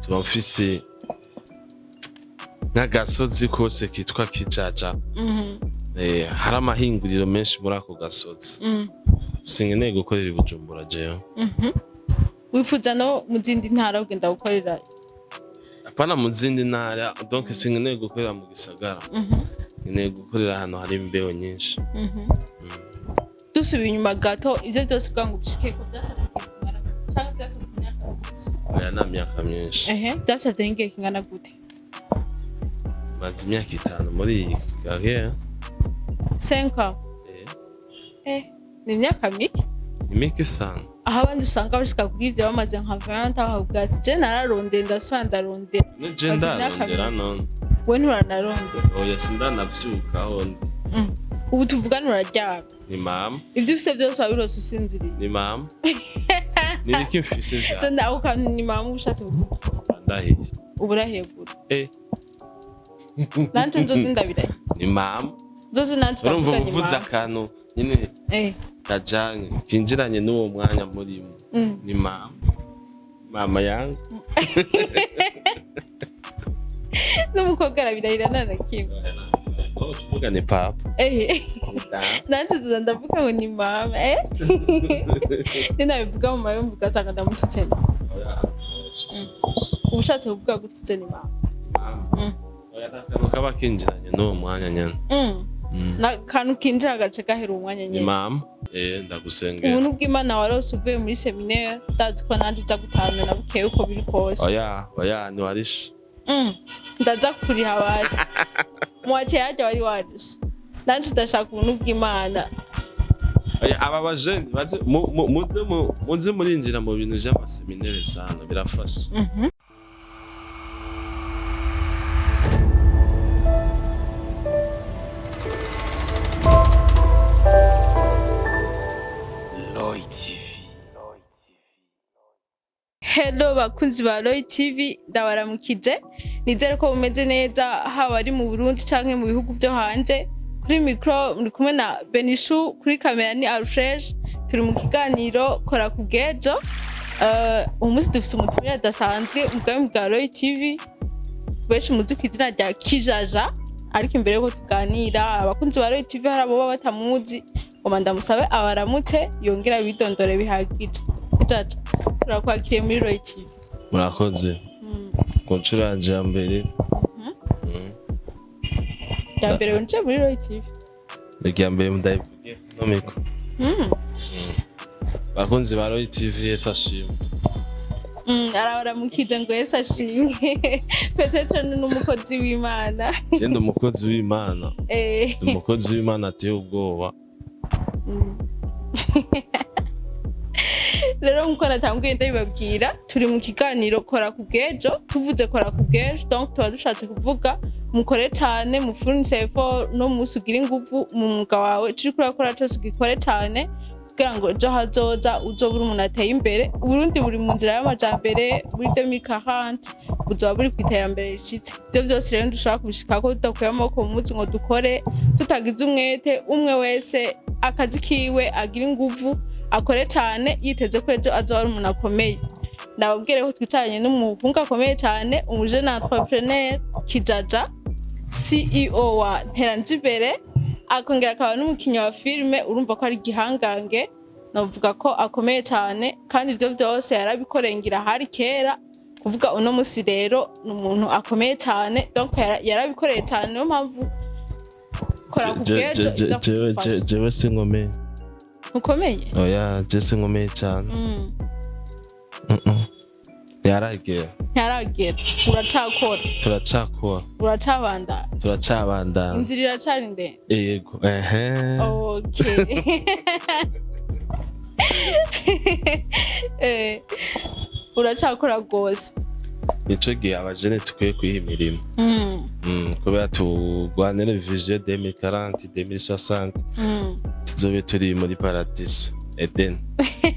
Nzoba mfise nk'agasozi kose kitwa Kijaja. Hari amahinguriro menshi muri ako gasozi. Sinkeneye gukorera i Bujumbura jewe. Wifuza no mu zindi ntara ugenda gukorera? Apana mu zindi ntara, donc sinkeneye gukorera mu gisagara. Nkeneye gukorera ahantu hari imbeho nyinshi. Dusubiye inyuma gato, ivyo byose kugira ngo ubishikeko byasabye igihe kingana gute? Canke byasabye imyaka myinshi? Oya, nta myaka myinshi. Ehe, byasabye nk'igihe kingana gute? Maze imyaka 5 muri iyi carrière. 5 ans? Eh, ni imyaka mike. Ni mike sana. Aho abandi usanga bashika kuri ivyo bamaze nka 20, bakavuga ati: "Je nararondeye, ndasubira ndarondera." Ne je Maze imyaka ndarondera mike. none. We nturanarondera? Oya, sindanavyuka aho ndi. Ubu tuvugana uraryama? Ni mama. Ivyo ufise byose wabirose usinziriye? Ni mama, ni ibiki mfise vya None ako kantu ni mama ushatse kuvuga? Ndahiye. Ubu urahebura? Nanje nzoze ndabiraye. Ni mama. Nzoze nanje Urumva, ndavuga ni uvuze mama. akantu nyine kajanye kinjiranye n'uwo mwanya murimo. Ni mama, mama yangu. N'umukobwa arabirahira nta na kimwe. Oh, tuvuga ni papa. Nanje nzoza ndavuga ngo ni mama. Ninabivuga mu mayumva ugasanga ndamututse. Uba ushatse kuvuga gute uvuze ni mama? Oya, ni akantu kaba kinjiranye n'uwo mwanya nyene. N'akantu kinjira agace gahera umwanya Ni nyene. mama, ndagusengera. Ubuntu bw'Imana warose uvuye muri séminaire, ndazi ko nanje nza gutahana na bukeye uko biri kose. Oya, oya, ntiwarishe. Ndaza kuriha basi muwake yarya wari warishe, nanje ndashaka ubuntu bw'Imana. Oya, aba bajeni baze muze murinjira mu bintu vy'ama séminaire sana, birafasha. Lloyd TV. Hello bakunzi ba Roy TV, ndabaramukije, nizere ko mumeze neza haba ari mu Burundi canke mu bihugu vyo hanze. Kuri micro muri kumwe na Benishu, kuri kamera ni Alfred. Turi mu kiganiro Kora ku bwejo. Uyu munsi dufise umutumire adasanzwe mu bwami bwa Roy TV, benshi muzi ku izina rya Kijaja. Ariko imbere yuko tuganira, abakunzi ba Roy TV hari abo baba batamuzi, ngoma ndamusabe abaramutse yongera bidondore bihagije. Kijaja, turakwakiriye muri Roy TV. Murakoze ku nshuro yanje ya mbere. Ya mbere winjiye muri Roy TV? Irya mbere ndayivuge no micro. Bakunzi ba Roy TV, Yesu ashimwe. Arabaramukije ngo Yesu ashimwe. Peut-être ni n'umukozi w'Imana. Je ndi umukozi w'Imana. Ndi umukozi w'Imana ateye ubwoba. Rero nkuko natanguye ndabibabwira, turi mu kiganiro Kora ku bw'ejo. Tuvuze kora ku bw'ejo, donc tuba dushatse kuvuga mukore cane, mufunise effort no musi, ugire inguvu mu mwuga wawe, ico uriko urakora cose ugikore cane kugira ngo ejo hazoza uzobe uri umuntu ateye imbere. Uburundi buri mu nzira y'amajambere, muri 2040 buzoba buri kw'iterambere rishitse. Ivyo vyose rero ntidushobora kubishikako tudakuye amaboko mu muzi ngo dukore, tutagize umwete. Umwe wese akazi kiwe agira inguvu, akore cane yiteze ko ejo azoba ari umuntu akomeye. Ndababwire ko twicaranye n'umuhungu akomeye cane, umujene entrepreneur Kijaja, CEO wa Nteranjimbere, akongera akaba n'umukinyi wa filime. Urumva ko ari igihangange, novuga ko akomeye cane, kandi ivyo vyose yarabikoreye ngira hari kera. Kuvuga uno musi rero ni umuntu akomeye cane, donc yarabikoreye cane, niyo mpamvu Kora ku bw'ejo iza kugufasha. Jewe sinkomeye. Ukomeye? Oya, je sinkomeye cane. Yaragera. Ntaragera, uracakora. Turacakora. Uracabandanya. Turacabandanya. Inzira iracari ndende. Yego, ehe. Okay. Uracakora rwose. Nico gihe abajene tukwiye kwiha imirimo. Kubera turwanire vision 2040, 2060, tuzobe turi muri paradiso Eden,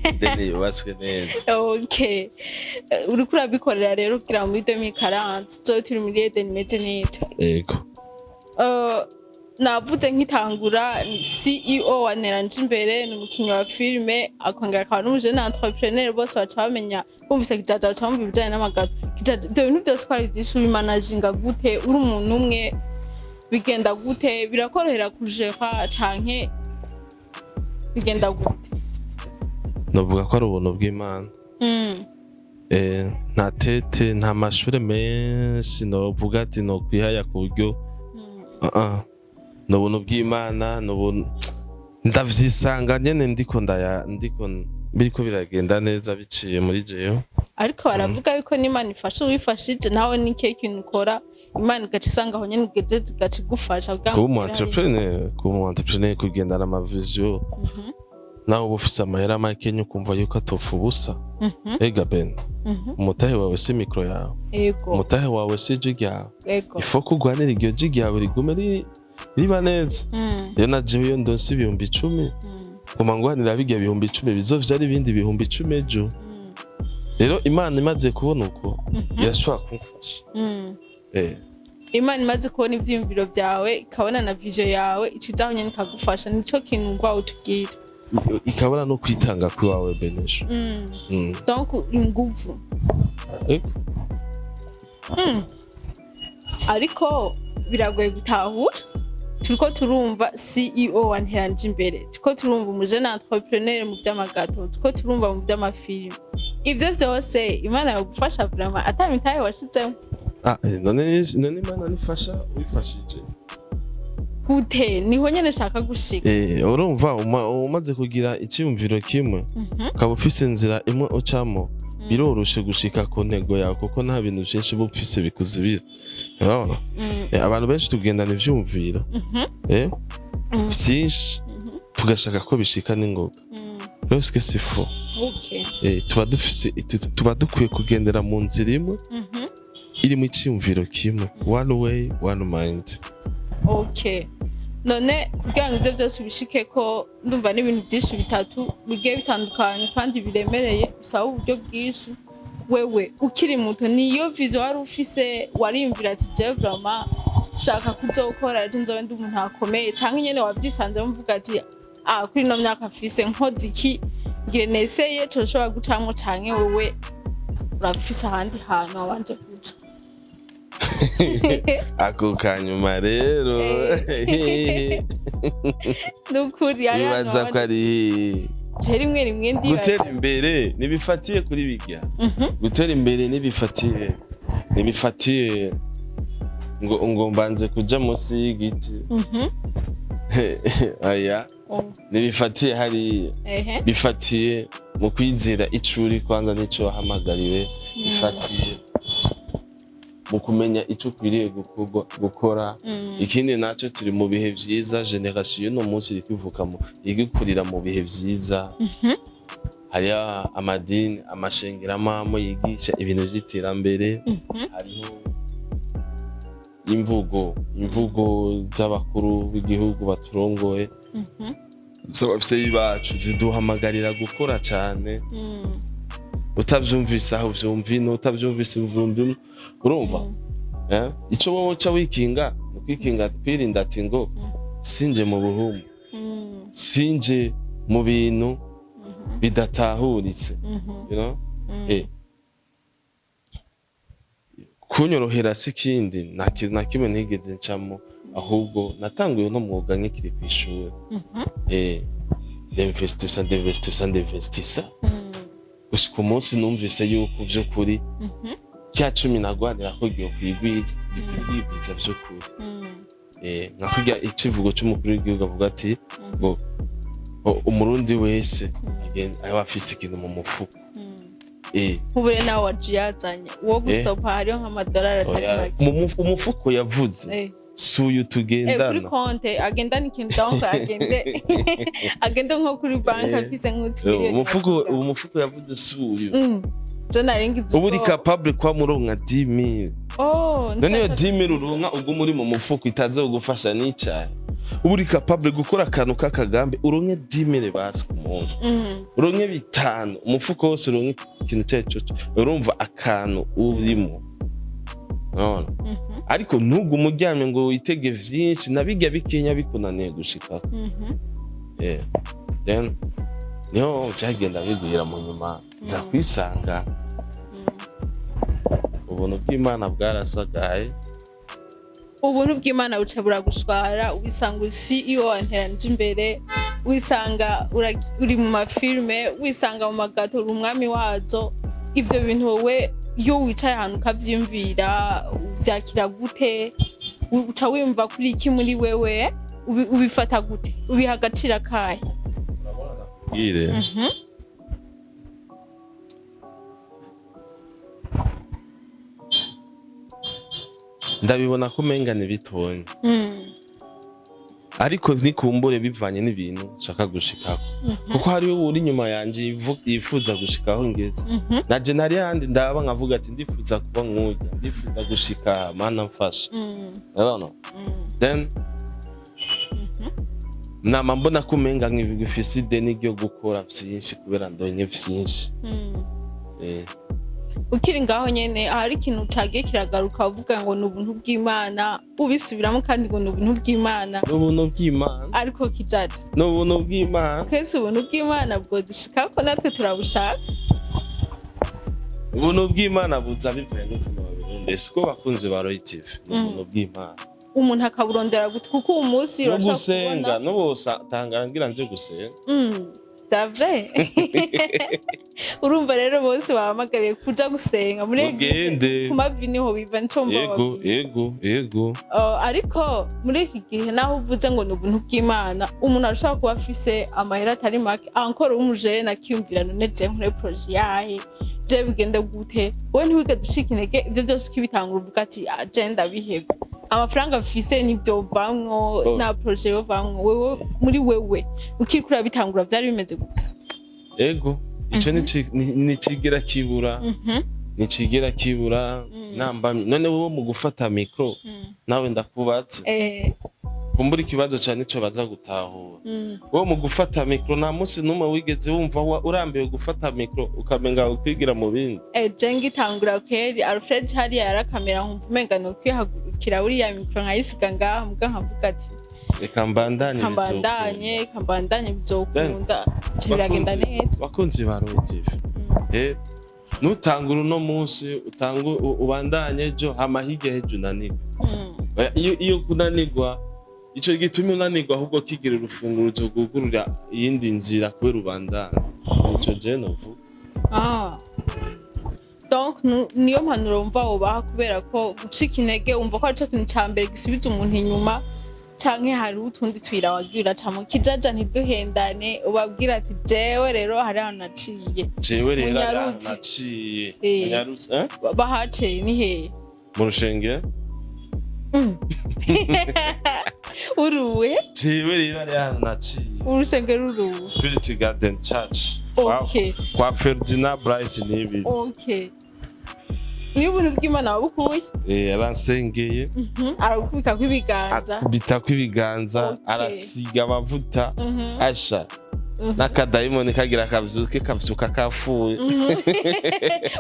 Eden yubatswe neza. Okay. Uriko urabikorera rero kugira ngo muri 2040 tuzobe turi muri Eden imeze neza. Yego. Navuze nkitangura, ni CEO wa Neranje Imbere, ni umukinnyi wa filime, akongera akaba n'umujene entrepreneur. Bose baca bamenya, bumvise Kijaja baca bumva ibijanye n'amagâteaux. Kijaja, ibyo bintu byose ko ari byinshi, ubimanaginga gute uri umuntu umwe? Bigenda gute? Birakorohera kujera canke bigenda gute? Navuga ko ari ubuntu bw'Imana. Nta tete, nta mashure menshi novuga ati nokwihaya ku buryo. Ah, ah. Ni ubuntu bw'Imana, ni ubuntu ndavyisanga nyene ndiko ndaya ndiko biriko biragenda neza biciye muri jewe. Ariko baravuga yuko n'Imana ifasha uwifashije. Nawe ni ikihe kintu ukora Imana igaca isanga aho nyene ugejeje, igaca igufasha kugira ngo Kuba umu ugere hariya? entrepreneur, kuba umu entrepreneur, kugendana amavision, nawe uba ufise amahera makenya ukumva yuko atopfa ubusa. Ega Ben, umutahe wawe si micro yawe, umutahe wawe si ijwi ryawe. Ifo kurwanira iryo jwi ryawe rigume riba neza. Rero na jewe iyo ndonse 10.000, nguma ngwanira birya 10.000 bizovyara ibindi 10.000 ejo. Rero Imana imaze kubona uko, irashobora kumfasha. Imana imaze kubona ivyiyumviro byawe, ikabona na vision yawe, icizaho nyene ikagufasha. Nico kintu ngwa utubwira. Ikabona no kwitanga kwiwawe, Benesho. Donc inguvu. Ego. Ariko biragoye gutahura. Turiko turumva CEO wa Nteranje Imbere, turiko turumva umujene entrepreneur mu vy'amagâteaux, turiko turumva mu vy'amafilime. Ivyo vyose Imana yogufasha vraiment ata mitahe washizemo? Ah, none Imana nifasha wifashije? Gute? Niho nyene shaka gushika. Urumva umaze kugira icyumviro kimwe, ukaba ufise inzira imwe ucamo, biroroshe gushika ku ntego yawe, kuko nta bintu vyinshi uba ufise bikuzibira, urabona? Abantu benshi tugendana ivyumviro vyinshi, tugashaka ko bishika n'ingoga. Lorsque c'est faux. Tuba dufise tuba dukwiye kugendera mu nzira imwe irimo icyumviro kimwe, one way, one mind. Okay, none kugira ngo ibyo byose ubishike, ko ndumva n'ibintu byinshi bitatu bigiye bitandukanye kandi biremereye, bisaba uburyo bwinshi, wewe ukiri muto niyo vision wari ufise? Wariyumvira ati: "Je vraiment shaka kuzokora, ejo nzobe ndi umuntu akomeye", canke nyene wavyisanzemo uvuga ati: "Ah, kuri ino myaka mfise, nkoze iki, ngire neseye, coshobora gucamwo", canke wewe urafise ahandi hantu wabanje kuca? Ako kanyuma rero. Nukuri hari ahantu Wibaza ko wabanje ari Je rimwe rimwe ndibaza. Gutera imbere ntibifatiye kuri bijya. Gutera imbere ntibifatiye ngo mbanze kuja munsi y'igiti. Aya. Ntibifatiye hariya. Bifatiye mu kwizera ico uri kwanza n'ico wahamagariwe, bifatiye mu kumenya ico ukwiriye gukora. Ikindi naco, turi mu bihe vyiza. Génération y'uno munsi iri kwivuka mu iri gukurira mu bihe vyiza. Hariho amadini, amashengero amwe yigisha ibintu vy'iterambere. Hariho imvugo z'abakuru b'igihugu baturongoye, z'abavyeyi bacu, ziduhamagarira gukora cane. Utavyumvise aho vyumva ino, utavyumvise uvyumva ino, urumva? Ico wowe uca wikinga ni ukwikinga, kwirinda ati ngo sinje mu buhumu, sinje mu bintu bidatahuritse, you know? Kunyorohera si ikindi, nta kintu na kimwe nigeze ncamo, ahubwo natanguye uno mwuga nkikiri kw'ishure. Ndinvestisa, ndinvestisa, ndinvestisa, gushika umunsi numvise yuko vy'ukuri cya 10 nagwanira ko kwigwiza, ndiko vy'ukuri. Nka kurya icivugo c'umukuru w'igihugu avuga ati ngo Umurundi wese aba afise ikintu mu mufuko. Nk'ubure nawe waje uyazanye uwo gusopa, hariho nk'amadolari atari Oya, make. mu umufuko yavuze si uyu Kuri tugendana. Konte agendana ikintu, donc agende nko kuri banki afise nk'utumiliyoni. Umufuko yavuze si uyu. Je naringize Ubu uri ubwoba. capable kwa muronka 10.000. Oh, None iyo 10.000 uronka ubwo muri mu mufuko itaza kugufasha n'icayi, ubu uri capable gukora akantu k'akagambi, uronke 10.000 basi ku munsi, uronke 5, umufuko wose uronke ikintu icyo ari cyo cyose, urumva akantu urimo. Urabona? Ariko ntugume uryamye ngo witege vyinshi, nabirya bikenya bikunaniye gushikako. Yeah. Then niho vyagenda bigwira, mu nyuma nza kwisanga ubuntu bw'Imana bwarasagaye. Ubuntu bw'Imana buca buragushwara, wisanga uri CEO wa Nteranije Imbere, wisanga uri mu mafilme, wisanga mu magato uri umwami wazo. Ivyo bintu wowe iyo wicaye ahantu ukavyiyumvira, uvyakira gute? Uca wiyumva kuri iki muri wewe? Ubifata gute? Ubiha agaciro akahe? Bwire. Ndabibona ko umenga ni bitonya, ariko ntikumbure bivanye n'ibintu nshaka gushikako, kuko hariho uri inyuma yanje yifuza gushikaho ngeze. Naje nari handi ndaba nkavuga ati ndifuza kuba nk'urya, ndifuza gushika, Mana mfasha. Urabona? Then nama mbona ko umenga nkifise ideni ryo gukora vyinshi kubera ndonye vyinshi. Ukiri ngaho nyene, hari ikintu cagiye kiragaruka, uvuga ngo ni ubuntu bw'Imana, ubisubiramo kandi ngo ni ubuntu bw'Imana. N'ubuntu bw'Imana. Ariko kijaja, N'ubuntu bw'Imana. twese ubuntu bw'Imana bwodushikako, natwe turabushaka. Ubuntu bw'Imana buza bivuye n'ukuntu babirondeye, siko bakunzi ba Roy TV? Ni ubuntu bw'Imana. Umuntu akaburondera gute? Kuko uyu munsi No urashobora gusenga. kubona N'ubu tangara ngira nje gusenga. C'est vrai. Urumva rero bose bahamagariye kuja gusenga muri église. Mugende. Ku mavi niho biva, nico mva babwira. Yego. Ariko muri iki gihe, naho uvuze ngo ni ubuntu bw'Imana, umuntu arashobora kuba afise amahera atari make, encore umujene akiyumvira: none je nkore projet yahe? Je bigende gute? Wowe ntiwigeze ucika intege? Ivyo byose ukibitangura uvuga ati: "Ah, je ndabiheba, amafaranga mfise ntivyovamwo Oh. na projet yovamwo." Wewe, muri wewe, ukiriko urabitangura vyari bimeze gute? Ego, ico nicigira kibura, nicigira kibura. Namba none wowe mu gufata micro, nawe ndakubatse, kumbura ikibazo cane ico baza gutahura. Wowe mu gufata micro, nta munsi n'umwe wigeze wumva urambiwe gufata micro, ukamenga ukwigira mu bindi? Je ngitangura kweri, Alfred hariya yarakamera, nkumva umenga ni ukwihagurukira uriya micro nkayisiga ngaha, muga nkavuga ati reka mbandanye, bizokunda. Kambandanye, kambandanye, bizokunda. Bica biragenda neza. Bakunzi ba Roy TV, nutangura uno munsi, utangu ubandanye ejo, hama hirya hejo unanirwe. Oya, iyo kunanirwa, ico gituma unanirwa ahubwo kigira urufunguruzo rwugurura iyindi nzira kubera ubandanya. Nico je novuga. Ah. Donc niyo mpanuro wumva wobaha, kubera ko gucika intege wumva ko arico kintu ca mbere gisubiza umuntu inyuma, canke hariho utundi tuyira wagiye uracamo? Kijaja, ntiduhendane, ubabwira ati jewe rero hari ahantu naciye. Jewe rero hari ahantu Munyarutse. naciye. Munyarutse, eh? Bahaciye ni hehe? Mu rushenge. Uruwe? Jewe rero hari ahantu naciye. Urusengero uruwe? Spirit Garden Church kwa, kwa Ferdinand Bright Nibizi. Okay, niyo ubuntu bw'Imana wabukuye. Yaransengeye. Aragukubikako ibiganza. Akubitako ibiganza, arasiga amavuta, asha n'akadayimoni kagira kavyuke, kavyuka kafuye.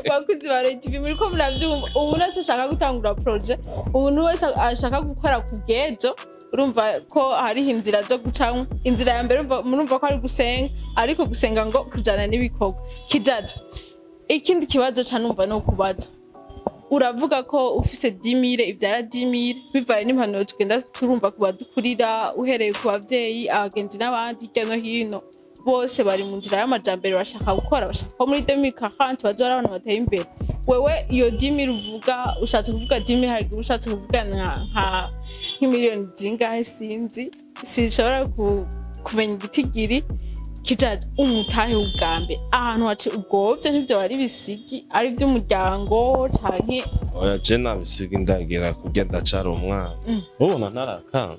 Bakunzi ba Roy TV, muriko muravyumva? Umuntu wese ashaka gutangura projet, umuntu wese ashaka gukora ku bw'ejo, urumva ko hariho inzira zo gucamwo. Inzira ya mbere murumva ko ari gusenga, ariko gusenga ngo kujana n'ibikorwa. Kijaja, ikindi kibazo ca numva no kubaza: uravuga ko ufise 10 000 ivyara 10 000, bivaye n'impanuro tugenda turumva ku badukurira, uhereye ku bavyeyi, abagenzi n'abandi hirya no hino, bose bari mu nzira y'amajambere, bashaka gukora, bashaka ko muri 2040 bazoba ari abantu bateye imbere. Wewe iyo 10 000 uvuga, ushatse kuvuga 10 000, hari igihe ushatse kuvuga nk'imiliyoni zingahe? Sinzi, sinshobora kumenya igitigiri. Kijaja, umutahe w'ubwa mbere ahantu waci ubwovyo ntivyo wari bisigi ari ivy'umuryango canke? Oya, je nabisiga ndagira kurya, ndacara umwana. Ubona ntarakanga?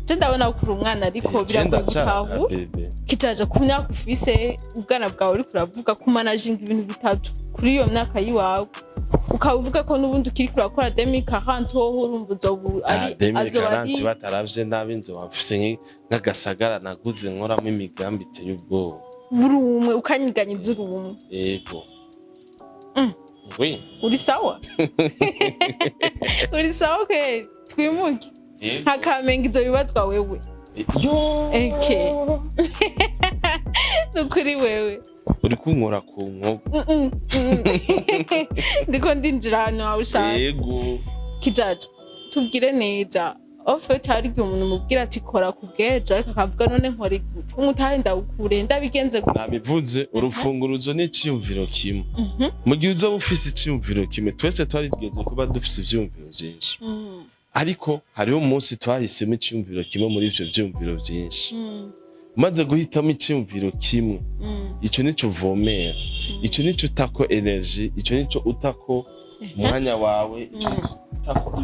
Je ndabona ko uri umwana, ariko Je biragoye ndacara gutahura. Bébé. Kijaja, ku myaka ufise, ubwana bwawe uriko uravuga kumanajinga ibintu bitatu kuri iyo myaka yiwawe, ukaba uvuga ko n'ubundi ukiriko urakora 2040, hoho urumva uzoba ari azoba ari 2040 bataravye nabi, nzoba mfise nk'agasagara naguze nkoramo imigambi iteye ubwoba. Buri umwe ukanyiganyiza uri umwe? Yego. Oui. Uri sawa, uri sawa kweli, twimuke nka Kamenge, ivyo bibazwa wewe. Yo. Okay. Nukuri wewe. Uri kunkora ku nkoko. Ndiko ndinjira ahantu hawe ushaka. Yego. Kijaja, tubwire neza. Au fait, hari igihe umuntu umubwira ati kora ku bw'ejo, ariko akavuga: none nkore gute? Umutahe ndawukure, ndabigenze gute? Nabivuze, urufunguruzo ni iciyumviro kimwe. Mu gihe uzoba ufise iciyumviro kimwe, twese twari tugeze kuba dufise ivyiyumviro vyinshi, ariko hariho umunsi twahisemo iciyumviro kimwe muri ivyo vyiyumviro vyinshi. Umaze guhitamo iciyumviro kimwe, ico nico uvomera, ico nico utako énergie, ico nico utako umwanya wawe, ico nico utako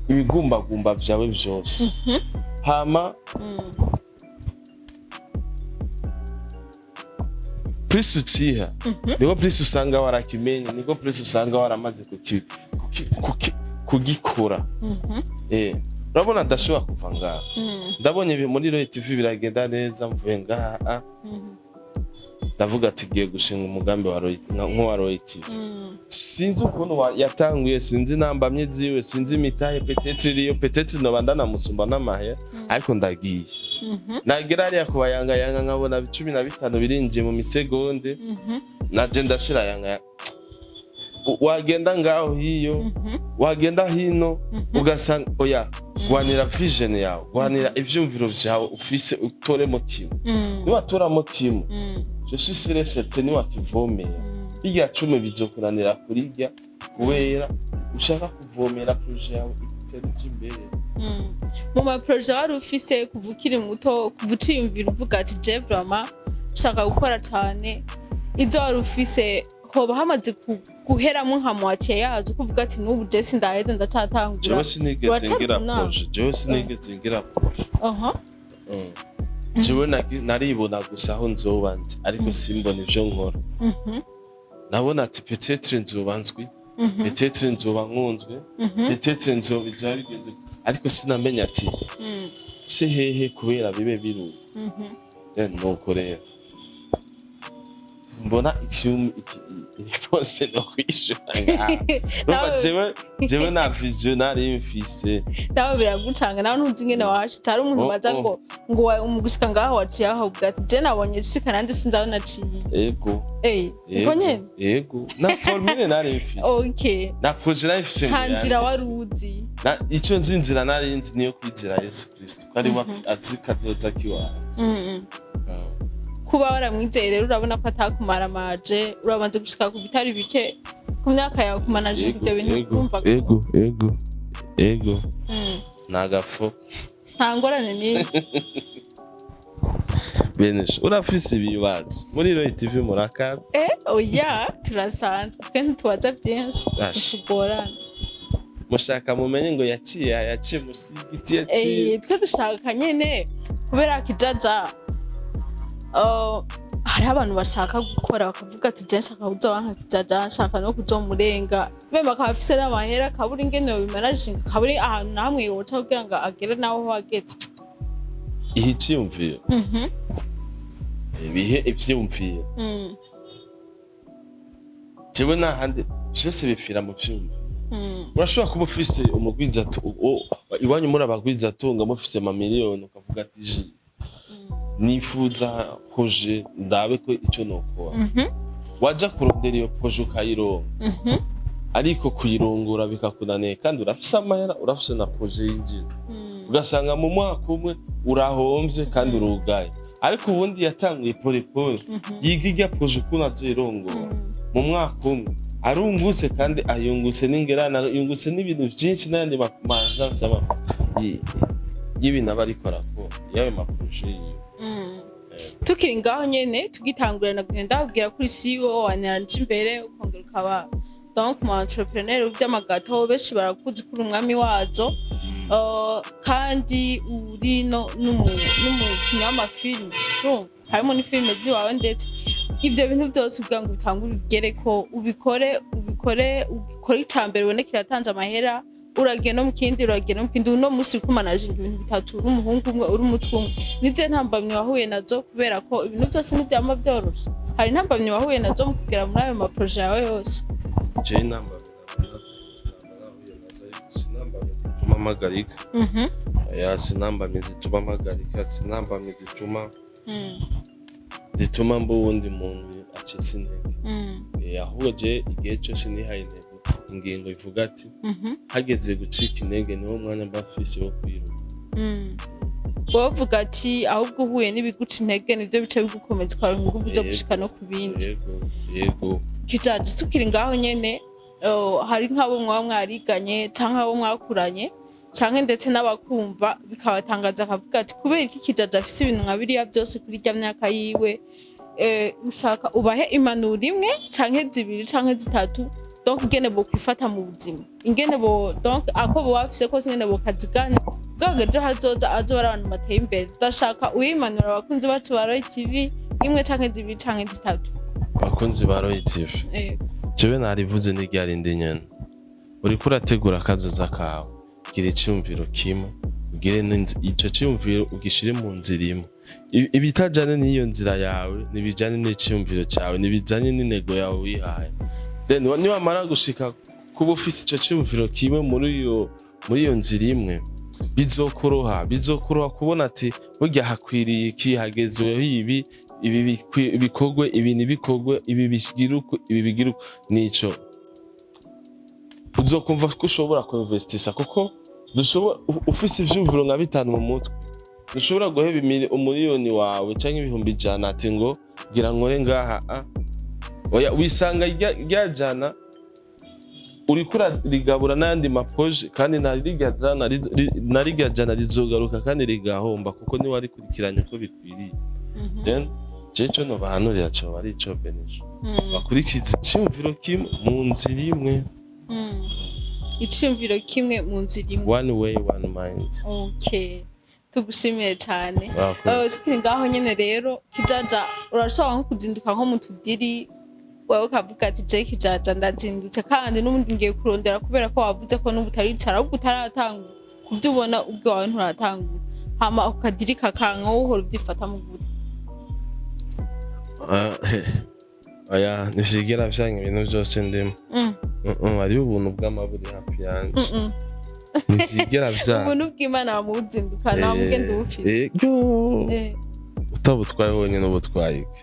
ibigumbagumba vyawe vyose. Hama plus uciha, niko plus usanga warakimenye, niko plus usanga waramaze kugikora. Urabona ndashobora kuva ngaha, ndabonye muri Royal TV biragenda neza, mvuye ngaha, ndavuga ati giye gushinga umugambi wa Royal, nk'uwa Royal TV. Sinzi ukuntu yatanguye, sinzi intambamyi ziwe, sinzi imitahe, peut-être iriyo, peut-être noba ndanamusumba n'amahera, ariko ndagiye, nagera hariya kubayangayanga, nkabona 15 birinjiye mu misegonde, naje ndashira yanga. Wagenda ngaho hiyo, wagenda hino, ugasanga oya. Gwanira vision yawe, gwanira ivyumviro vyawe ufise, utoremo kimwe. Niwatoramo kimwe, je suis sûr et certain, niwakivomera, birya 10 bizokunanira kurirya, kubera ushaka kuvomera projet yawe igutera ija imbere. Mu ma projets wari ufise kuva ukiri muto, kuva uciyumvira uvuga ati je vraiment nshaka gukora cane, izo wari ufise hoba hamaze guheramwo nka moitié yazo, kuvuga ati n'ubu je sindaheze, ndacatangura? Jewe sinigeze Uracari ngira ku nama? projet, jewe sinigeze ngira projet. Jewe naribona gusa aho nzoba ndi, ariko simbona ivyo nkora. Nabona ati peut-être nzoba nzwi, peut-être nzoba nkunzwe, peut-être nzoba ivya bigenze, ariko sinamenya ati ce hehe kubera bibe biru. Nuko rero simbona icyuma réponse no kwishura ngaha. Urumva, jewe nta vision nari mfise. Nawe biragucanga, nawe ntuzi ingene wahashitse. Hari umuntu Oh, baza oh. ngo mu gushika ngaho waciye aho, uvuga ati je nabonye shika nanje sinzi aho naciye. Ego. Uko Ego. nyene. Ego, na formule nari mfise, na projet nari mfise ngo Nta nzira yanditse. wari uzi. Icyo nzi, inzira nari nzi niyo kwizera Yesu Kristo, ko ari we azi kazoza kiwawe. Kuba waramwizeye rero, urabona ko atakumaramaje, urabanze gushika ku bitari bike ku myaka yawe, kumanaje ibyo bintu, urumva ko Ego, ni agafo. Nta ngorane n'imwe. Benesha, urafise ibibazo muri Royal TV, murakaza. Oya, turasanzwe, twe ntitubaza byinshi. Ash. Ntitugorana. Mushaka mumenye ngo yaciye aha, yaciye musi y'igiti, yaciye Twe dushaka nyene kubera Kijaja, hariho abantu bashaka gukora bakavuga ati je nshaka kuzoba nka Kijaja, nshaka no kuzomurenga, même akaba afise n'amahera, akabura ingene yobimanaginga, akabura ahantu na hamwe yoca kugira ngo agere naho wageze. Ihe iciyumviro, ibihe ivyiyumviro. Jewe nta handi, vyose bipfira mu vyiyumviro. Urashobora kuba ufise iwanyu muri abagwizatunga, mufise amamiliyoni, ukavuga ati nifuza projet, ndabe ko ico nokora. Waja kurondera iyo projet ukayironka, ariko kuyirongora bikakunaniye, kandi urafise amahera, urafise na projet yinjira, ugasanga mu mwaka umwe urahomvye kandi urugaye. Ariko ubundi yatanguye polepole, yiga irya projet ukuntu azoyirongora, mu mwaka umwe arungutse, kandi ayungutse n'ingerane, yungutse n'ibintu vyinshi n'ayandi ma agence y'ibintu aba ariko arakora y'ayo ma projets yiwe. Tukiri ngaho nyene, tugitangurana kugenda babwira kuri CEO wa Neranje imbere, ukongera ukaba donc mu entrepreneur vy'ama gâteaux, benshi barakuzi kuri umwami wazo. Kandi uri no n'umukinyi w'amafilime, urumva harimo n'ifilime ziwawe, ndetse ivyo bintu byose kugira ngo utangure ugere ko ubikore, ica mbere ubone kiratanze amahera, uragiye no mu kindi, uragiye no mu kindi. Uno munsi uriko umanaginga ibintu bitatu, uri umuhungu umwe, uri umutwe umwe. Nizihe ntambamyi wahuye nazo? Kubera ko ibintu byose ntivyama vyoroshe, Hari intambamyi wahuye nazo mu kugera muri ayo ma projets yawe yose? Jewe intambamyi nahuye nazo, ariko si intambamyi zituma mpagarika. Oya, si intambamyi zituma mpagarika, si intambamyi zituma zituma mba uwundi muntu acitse intege. Ahubwo je igihe cyose nihaye intego, ingingo ivuga ati hageze gucika intege, niwo mwanya mba mfise wo kwiruka. Wowe uvuga ati ahubwo uhuye n'ibiguca intege, nivyo bica bigukomeza, ukaronka inguvu zo gushika no ku bindi. Yego. Kijaje tukiri ngaho nyene, hari nk'abo mwaba mwariganye canke abo mwakuranye canke ndetse n'abakumva bikabatangaza, akavuga ati kubera iki Kijaje afise ibintu nka biriya byose kuri rya myaka yiwe? Ushaka ubahe impanuro imwe canke zibiri canke zitatu, donc ingene bokwifata mu buzima, ingene bo, donc ako boba bafise kose, ingene bokazigana kugira ngo ejo hazoza azoba ari abantu bateye imbere. Ndashaka uyimanura abakunzi bacu ba Roy TV, imwe canke zibiri canke zitatu. Bakunzi ba Roy TV, jewe narivuze n'iryari ndi nyene, uriko urategura akazoza kawe, gira iciyumviro kimwe, ugire ico ciyumviro ugishire mu nzira imwe. Ibitajanye n'iyo nzira yawe ntibijanye n'iciyumviro cawe, ntibijanye n'intego yawe wihaye. Then niwamara gushika kuba ufise ico ciyumviro kimwe muri iyo nzira imwe, bizokoroha kubona ati burya hakwiriye iki, hagezweho ibi, ibi bikorwe, ibi ntibikorwe, ibi bigira uku, ibi bigira uku. Nico uzokumva ko ushobora kuinvestisa, kuko dushobora ufise ivyumviro nka bitanu mu mutwe, dushobora guheba umuriyoni wawe canke 100,000 ati ngo gira nkore ngaha. A oya, wisanga rya jana uriko urarigabura n'ayandi ma projets, kandi na rirya jana na rirya jana rizogaruka kandi rigahomba, kuko niwarikurikiranye uko bikwiriye. Then je ico nobahanurira coba ari ico benisho bakurikiza iciyumviro kimwe mu nzira imwe. Iciyumviro kimwe mu nzira imwe. One way, one mind. Okay, tugushimiye cyane. Murakoze. Tukiri ngaho nyene rero, Kijaja, urashobora nko kuzinduka nko mu tudiri wewe ukavuga ati je Kijaja ndazindutse kandi n'ubundi ngiye kurondera, kubera ko wavuze ko n'ubu utaricara, ahubwo utaratangura kuvyo ubona ubwe wawe, nturatangura, hama ako kadiri kakanka, wowe uhora uvyifatamo gute? Ah, oya, ntivyigera vyanka ibintu byose ndimo. Hariho ubuntu bw'amaburi hafi yanje. Ntivyigera vyanka. Ubuntu bw'Imana wamubuzinduka nta mugende ubufite. Yo. Utabutwaye wonyine ubutwaye iki?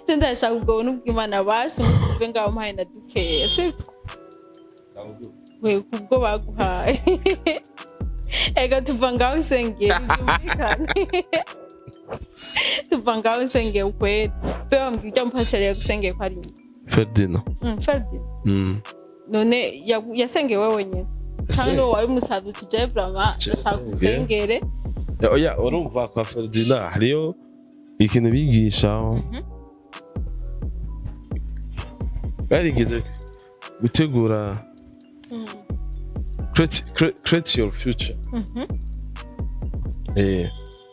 Je ndashaka ubwo buntu bw'Imana, basi umunsi tuve ngaho mpaye na dukeya, sibyo? We kubwo baguhaye, ega tuva ngaho usengeye, byumvikane, tuva ngaho usengeye ukweli be wambwira ibyo mupasiteri yagusengeye ko ari nde? Ferdinand. Ferdinand. Mm. None yasengeye wewe wenyine cyangwa niwe wabimusabye uti je vraiment Je ndashaka nsengeye. usengere? Oya, urumva kwa Ferdinand hariyo ikintu bigisha barigeze gutegura create your future.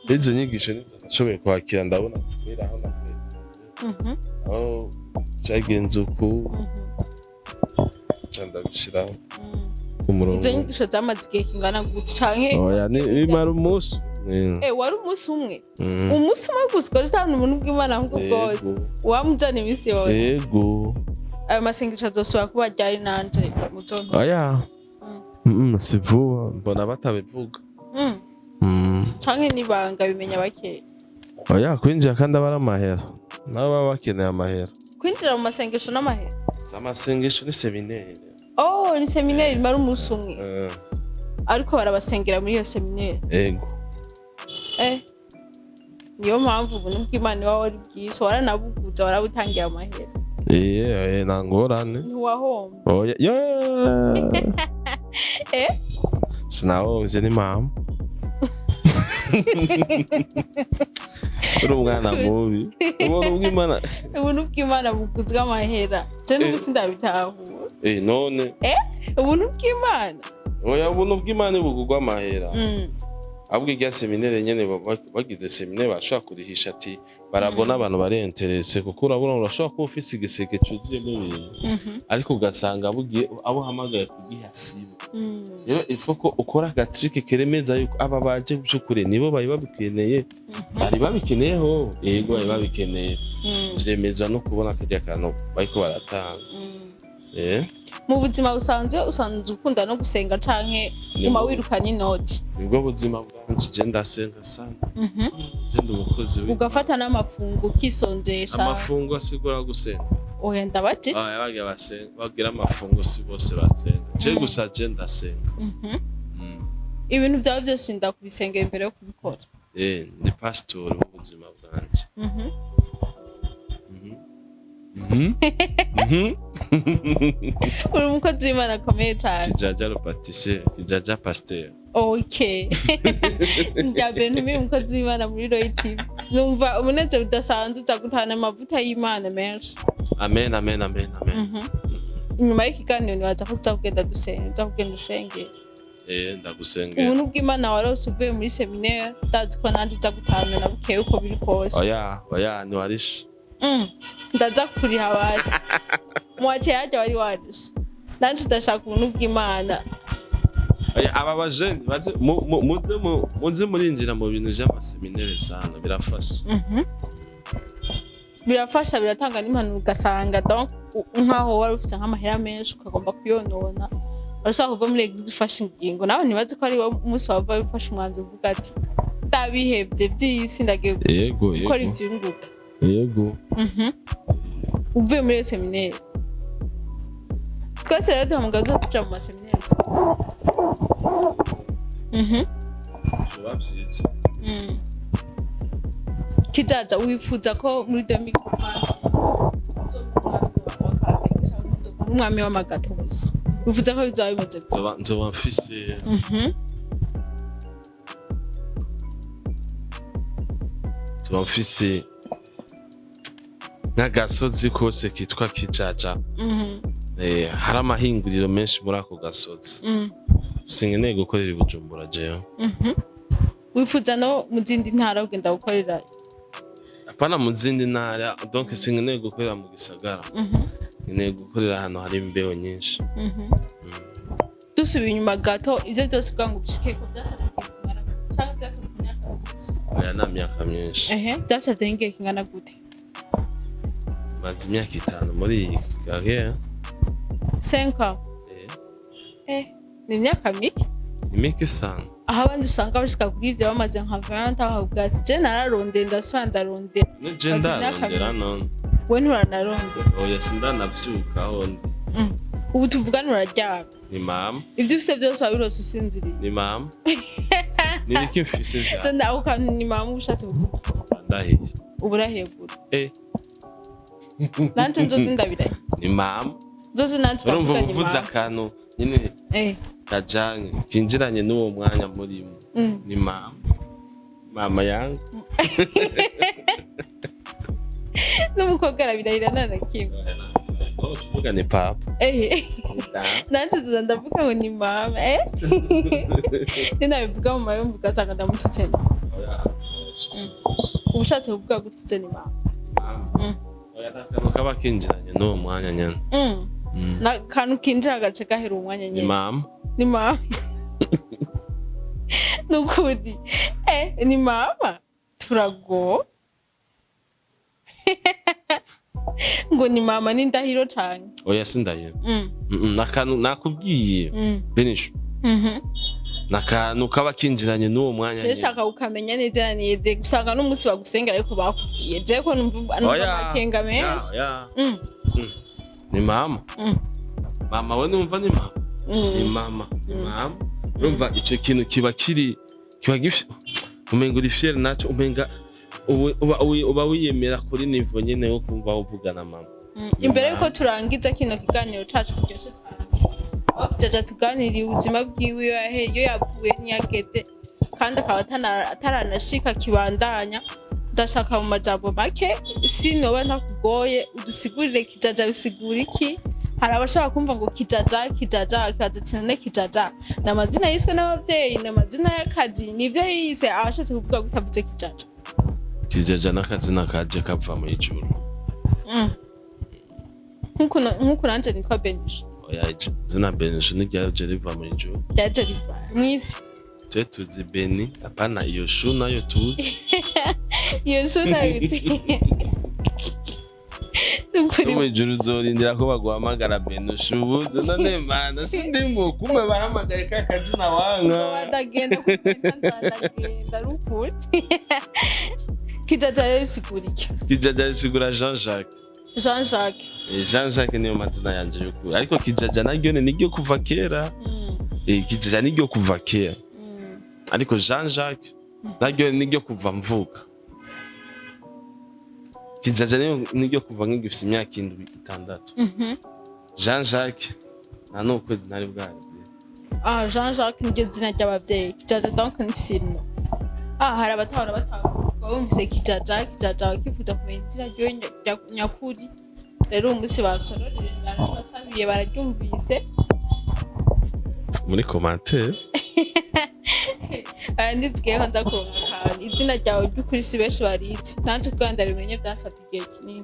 Izo nyigisho nizo nashoboye kwakira, ndabona kubera aho navuye, aho cyagenze uku, nca ndabishira ku murongo. Izo nyigisho zamaze igihe kingana gute canke? Oya, bimara umunsi. Wari umunsi umwe? Mm. Umunsi umwe gusa ukora utanga ubuntu bw'Imana ahubwo bwose? Yego. Wamujana iminsi yose? Yego. Ayo masengesho azosubira kuba ryari nanje muzonto? Oya, si vuba, mbona batabivuga. Canke nibanga bimenya bakeya? Oya, kwinjira kandi aba ari amahera, nabo baba bakeneye amahera. Kwinjira mu masengesho n'amahera? Si amasengesho, ni séminaire. Oh, ni séminaire imara umunsi umwe? Ariko barabasengera muri iyo séminaire? Ego. Niyo mpamvu ubuntu bw'Imana iwawe ari bwinshi, waranabuguza, warabutangiye amahera. Nta ngorane. Ntiwahomba? Oya, yeah. Sinahomvye, ni mama uri umwana mubi, ubuntu bw'Imana. Ubuntu bw'Imana buguzwe amahera, je n'ubu sindabitahura. None? Ubuntu bw'Imana. Oya, ubuntu bw'Imana bugurwa amahera. Ahubwo irya séminaire nyene, bagize séminaire, bashobora kurihisha ati barabona abantu bari intéressés, kuko urabona urashobora kuba ufise igiseke cuzuyemo ibintu, ariko ugasanga bugiye abo uhamagaye kugiha sibo. Rero il faut ko ukora aga truc keremeza yuko aba baje by'ukuri nibo bari babikeneye, bari babikeneyeho. Yego, bari babikeneye. Vyemezwa no kubona karya kantu bariko baratanga. Mu buzima busanzwe, usanzwe ukunda no gusenga canke Ni uma wirukanye inoti? Nibwo buzima bwanje. Je ndasenga sana. Je ndi umukozi Ugafata n'amafungo ukisonzesha? Amafungo asigura gusenga? Oya, ndabajije. Aya bagira basenga, bagira amafungo, si bose basenga. Je gusa je ndasenga. Ibintu byawe byose ndakubisengera imbere yo kubikora? Eh, ndi pasitori w'ubuzima bwanje. Mhm. Mhm. Uri umukozi w'Imana akomeye cyane. Kijaja le pâtissier, Kijaja pasteur. Okay, njya mbere ntumiye umukozi w'Imana muri Roy TV, numva umunezero udasanzwe. Uza gutahana amavuta y'Imana menshi. Amen, amen, amen, amen. Inyuma y'ikiganiro nibaza ko tuza kugenda dusenga, uza kugenda usengera. Eh, ndagusengera. Ubuntu bw'Imana warose uvuye muri séminaire, ndazi ko nanjye uza gutahana na bukeye uko biri kose. Oya, oya, ntiwarishe. Ndaza kuriha basi muwake yajya wari warishe. Nanje ndashaka ubuntu bw'Imana. Oya, aba bajeni baze muze murinjira mu bintu vy'ama séminaire sana, birafasha. Birafasha, biratanga n'impanuro. Ugasanga donc nkaho wari ufite nk'amahera menshi ukagomba kuyonona, urashobora kuva muri église ufashe ingingo nawe ntibazi ko ari wo munsi wava ufashe umwanzuro uvuga ati ndabihevye by'isi, ndagiye gukora ivyunguka. Uvuye muri iyo séminaire, twese rero duhamagara tuza tuja mu ma séminaire. Vyoba vyiza. Kijaja, wifuza ko muri 2020 uzoba umwami wa Kamenge canke uzoba umwami w'amagato gusa? Wifuza ko bizaba bimeze gute? Nzoba mfise nzoba mfise nk'agasozi kose kitwa Kijaja. Hari amahinguriro menshi muri ako gasozi. Sinkeneye gukorera i Bujumbura jewe. Wifuza no mu zindi ntara ugenda gukorera? Apana mu zindi ntara, donc sinkeneye gukorera mu gisagara. Nkeneye gukorera ahantu hari imbeho nyinshi. Dusubiye inyuma gato, ivyo byose kugira ngo ubishikeko byasabye igihe kingana gute? Canke byasabye imyaka myinshi? Oya, nta myaka myinshi. Ehe, byasabye nk'igihe kingana gute? Maze imyaka 5 muri iyi carrière. 5 ans? Eh, ni imyaka mike. Ni mike sana. Aho abandi usanga bashika kuri ivyo bamaze nka 20, bakavuga ati je nararondeye, ndasubira ndarondera. Ne je Maze imyaka ndarondera mike. none. We nturanarondera? Oya, sindanavyuka aho ndi. Ubu tuvugana uraryama? Ni mama. Ivyo ufise byose wabirose usinziriye? Ni mama, ni ibiki mfise vya None ako kantu ni mama ushatse kuvuga? Ndahiye. Ubu urahegura? Eh. Nanje nzoze ndabiraye. Ni mama. Nzoze nanje Urumva, ndavuga ni uvuze mama. akantu nyine kajanye kinjiranye n'uwo mwanya murimo. Ni mama, mama yangu. N'umukobwa arabirahira nta na kimwe. Oh, tuvuga ni papa. Nanje nzoza ndavuga ngo ni mama. Ninabivuga mu mayumva ugasanga ndamututse. Uba ushatse kuvuga gute uvuze ni mama? Oya, ni akantu kaba kinjiranye n'uwo mwanya nyene. N'akantu kinjira agace gahera umwanya Ni nyene. Mama. Ni mama nukuri. Ni mama turago ngo ni mama, ni ndahiro cane. Oya, sindahiro. N'akantu nakubwiye, benisho, n'akantu kaba kinjiranye n'uwo mwanya Je nyene. shaka ukamenya neza na neza, gusanga n'umunsi bagusengera ariko bakubwiye. Je ko numva Oya. amakenga menshi. Ya, ya. Ni mama. Mama we, numva ni mama. Ni mama, ni mama. Urumva ico kintu kiba kiri kiba gifi umenga uri fier naco, umenga uba wiyemera kuri niveau nyene wo kumva uvugana mama. Imbere yuko turangiza kino kiganiro cacu kiryoshe cyane, aho tujaja tuganiriye ubuzima bwiwe, iyo iyo yavuye n'iyageze, kandi akaba ataranashika kibandanya, ndashaka mu majambo make, sinoba ntakugoye, udusigurire Kijaja bisigura iki. Hari abashaka kumva ngo Kijaja, Kijaja, akibaza ati: "None Kijaja ni amazina yiswe n'abavyeyi, ni amazina y'akazi, nivyo yise?" Abashatse kuvuga gute avuze Kijaja? Kijaja n'akazina kaje kava mu ijuru. Nk'uku nanje nitwa Benisho. Oya, izina Benisho ntiryaje riva mu ijuru. Ryaje riva mw'isi. Twe tuzi Beni, apana iyo shu nayo tuzi. Iyo shu nabiti. No mu ijuru uzorindira ko baguhamagara Benisho ubuze none mana sindimo kumbe bahamagaye ka kazina wanka. Ndagenda kugenda, ndagenda ari ukuri. Kijaja rero bisigura iki? Kijaja bisigura Jean Jacques. Jean Jacques. Jean Jacques niyo mazina yanje y'ukuri, ariko Kijaja naryo ni niryo kuva kera. Kijaja niryo kuva kera, ariko Jean Jacques naryo niryo kuva mvuka. Kijaja niryo kuva nk'igifise imyaka 7, 6. Jean Jacques nta n'ukwezi nari bwagire. Ah, Jean Jacques niryo zina ry'abavyeyi. Kijaja donc ni surnom. Ah, hari abatahora batahura, bumvise Kijaja, Kijaja, bakifuza kumenya izina ryiwe nyakuri. Rero uyu munsi basororere, barabasabiye, bararyumvise. Muri commentaire. Ndizwiyeho nza kuronka akantu. Izina ryawe ry'ukuri si benshi barizi, nanje kugira ndarimenye byasabye igihe kinini.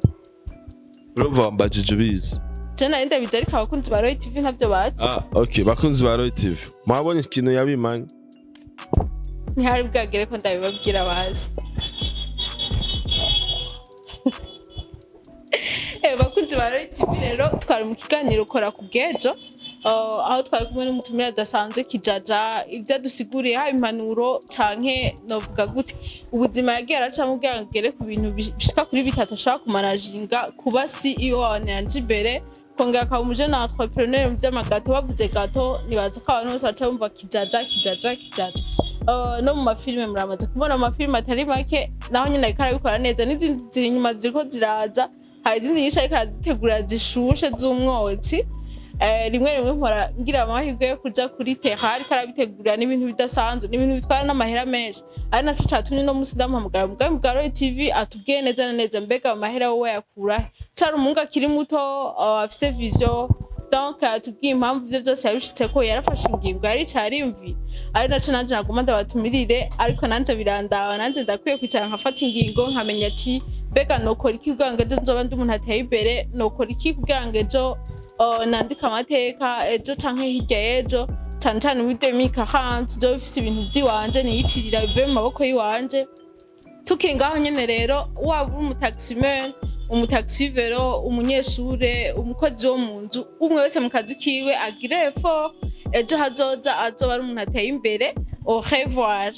Urumva wambajije ubizi. Je nari ndabizi, ariko abakunzi ba Roy TV ntabyo bazi. Ah, okay, bakunzi ba Roy TV, mwabonye ikintu yabimanye. Ntihari bwagere ko ndabibabwira bazi. Bakunzi ba Roy TV, rero twari mu kiganiro Kora ku bw'ejo, aho twari kumwe n'umutumire adasanzwe Kijaja. Ibyo adusiguriye, haba impanuro canke novuga gute, ubuzima yagiye aracamo kugira ngo agere ku bintu bishika kuri bitatu ashaka kumanaginga: kuba CEO wa Energy imbere, kongera akaba umujene entrepreneur mu vy'ama gâteaux. Bavuze gâteau, nibaza ko abantu bose baca bumva Kijaja, Kijaja, Kijaja. No mu mafilime muramaze kubona amafilime atari make, naho nyine ariko arabikora neza, n'izindi ziri inyuma ziriko ziraza. Hari izindi nyinshi ariko arazitegura zishushe z'umwotsi. Rimwe rimwe mpora ngira amahirwe yo kuja kuri terrain ariko arabitegurira, n'ibintu bidasanzwe, n'ibintu bitwara n'amahera menshi, ari naco catumye no musi ndamuhamagara mugambi bwa Roy TV atubwiye neza na neza mbega ayo mahera wowe yakurahe. Cari umuhungu akiri muto, afise vision. Donc atubwiye impamvu ivyo vyose yabishitse ko yarafashe ingingo, yaricaye ariyumvira, ari naco nanje naguma ndabatumirire. Ariko nanje birandaba, nanje ndakwiye kwicara nkafata ingingo, nkamenya ati: mbega nokora iki kugira ngo ejo nzoba ndi umuntu ateye imbere? Nokora iki kugira ngo ejo nandike amateka, ejo canke hirya y'ejo, cane cane muri 2040 nzoba bifise ibintu vy'iwanje niyitirira, bivuye mu maboko y'iwanje? Tukiri ngaho nyene rero, waba uri umutaximan, umutaxi-vélo, umunyeshure, umukozi wo mu nzu, umwe wese mu kazi kiwe agire effort, ejo hazoza azoba ari umuntu ateye imbere. Au revoir.